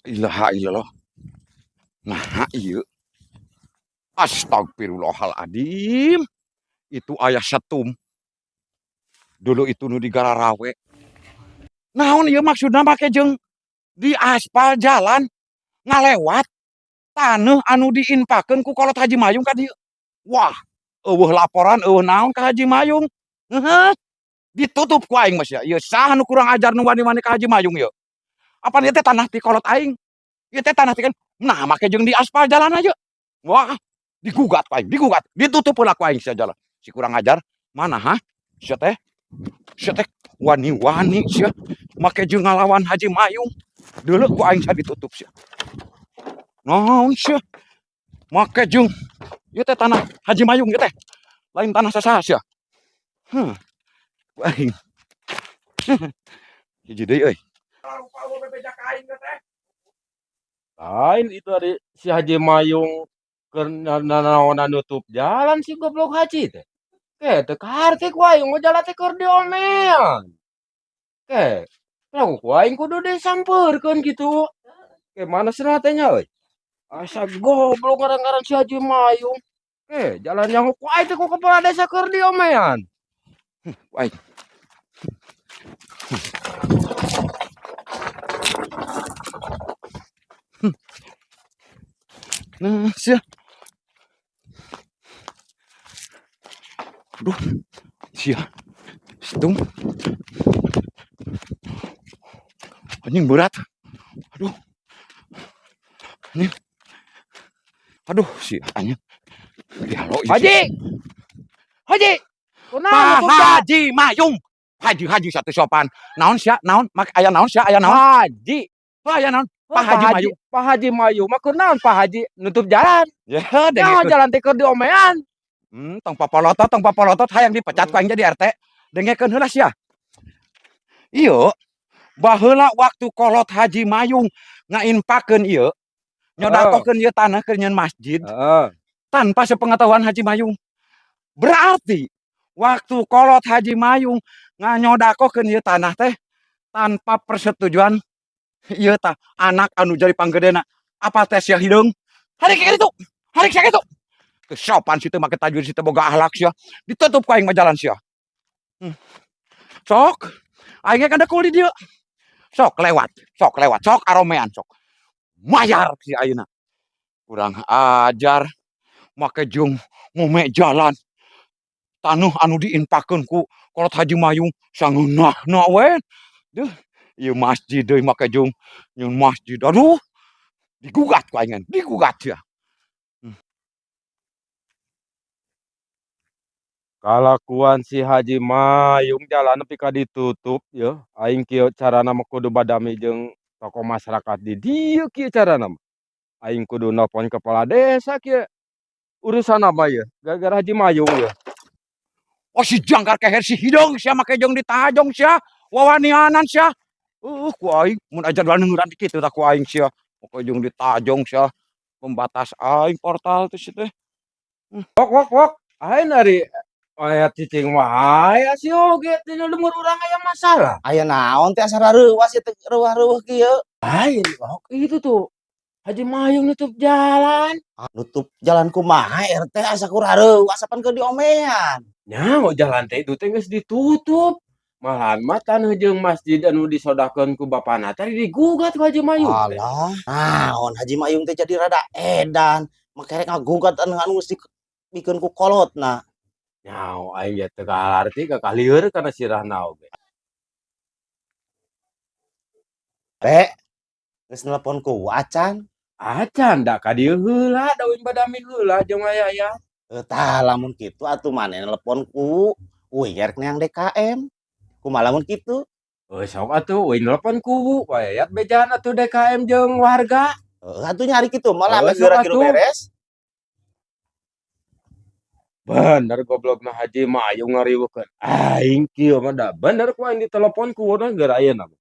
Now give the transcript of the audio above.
Ilaha illallah. Nah, ieu. Astagfirullahaladzim. Itu ayah setum. Dulu itu nu di Gararawe. Naon ieu maksudna make jeung di aspal jalan ngalewat taneuh anu diinpakeun ku kolot Haji Mayung ka dieu. Wah, eueuh laporan eueuh naon ka Haji Mayung. Heuheuh. Ditutup ku aing mah sia. Ieu saha nu kurang ajar nu wani-wani ka Haji Mayung ieu? Apan ieu teh tanah ti kolot aing? Ieu teh tanah ti kan. Nah, make jeung di aspal jalan aja. Wah, digugat ku aing, digugat. Ditutup heula ku aing sia jalan. Si kurang ajar, mana ha? Sia teh. Sia teh wani-wani sia make jeung ngalawan Haji Mayung. Deuleu ku aing sia ditutup sia. Naon sia? Make jeung ieu teh tanah Haji Mayung ieu teh. Lain tanah sasaha sia. Heuh. Ku aing. Hiji deui euy. Lain itu ari si Haji Mayung keur nanaonan nutup jalan si goblok haji teh. Ke teu kaharti ku aing mah jalan teh keur diomean. Ke, lamun ku aing kudu disampeurkeun kitu. Ke mana cenah teh nya euy. Asa goblok ngaran-ngaran si Haji Mayung. Ke, jalan yang ku aing teh ku kepala desa keur diomean. Ku aing. Nah, sia. Aduh, sia. Situng. Anjing berat. Aduh. Anjing. Aduh, sia anjing. Dialo ieu. Haji. Haji. Kunaon Pak nutup jalan? Haji Mayung. Haji haji satu sopan. Naon sia? Naon? Mak aya naon sia? Aya naon? Haji. Oh, aya naon? Oh, Pak Haji Mayung. Pak Haji Mayung mah kunaon Pak Haji nutup jalan? Ya, Nah, dengekeun. jalan teh keur diomean. Tong papolotot, tong papolotot hayang dipecat ku aing jadi RT. Dengekeun heula sia. Ieu baheula waktu kolot Haji Mayung ngainpakeun ieu, nyodakokeun ieu tanah keur nyeun masjid Heeh. tanpa sepengetahuan Haji Mayung. Berarti waktu kolot Haji Mayung nganyodakokeun ieu tanah teh tanpa persetujuan ieu tah anak anu jadi panggedena. Apa teh sia hideung? Hari kayak gitu. Hari kayak gitu. Kesopan situ make tajwid situ boga akhlak sia. Ditutup ku aing mah jalan sia. Sok, aing ge kada di dieu. Sok lewat, sok lewat, sok aromean sok. Mayar si ayeuna. Kurang ajar. Make jeung ngome jalan. Tanuh anu diinpakeun ku kolot Haji Mayung sangeunahna we. Duh, ieu masjid deui make jeung nyeun masjid. Aduh. Digugat ku aing, digugat sia. Kalakuan si Haji Mayung jalan nepi ka ditutup yeuh. Aing kieu carana mah kudu badami jeung tokoh masyarakat di dieu kieu carana mah. Aing kudu nelpon kepala desa kieu. Urusan apa ieu? Gara-gara Haji Mayung ieu. Oh si jangkar keher si hideung sia make jeung ditajong sia. Wawanianan sia. Ku aing mun aja dua neuran kitu tah ku aing sia. Pokoke jeung ditajong sia. Pembatas aing portal teh sia teh. Wok wok wok. Aing ari aya cicing wae sia oge teh lembur urang aya masalah. Aya naon teh asa rareuwas ieu teh reuwah-reuweuh kieu. Lain, wok itu tuh. Haji Mayung nutup jalan. Ah, nutup jalan kumaha RT asa ku rareuwas apan keur diomean. Nya jalan teh itu teh geus ditutup. Malahan mah taneuh jeung masjid anu disodakeun ku bapana teh digugat ku Haji Mayung teh. Alah, naon Haji Mayung teh jadi rada edan. Make rek ngagugat anu anu geus dibikeun ku kolotna. Nyaho aing ge teu kaharti kakalieur kana sirahna oge. Teh, geus nelpon ku acan? Acan da ka dieu heula da uing badami heula jeung aya. Tah lamun kitu atuh maneh nelpon ku uing rek neang DKM. Kumaha lamun kitu? Heuh sok atuh uing nelpon ku Wayat bejaan atuh DKM jeung warga. Heuh atuh nyari kitu mah lah Heuh, geus geura sok kitu atuh. beres. Bener goblok mah Haji Mayung ngariweukeun. Aing kieu mah da bener ku aing ditelepon ku urang geura ayeuna mah.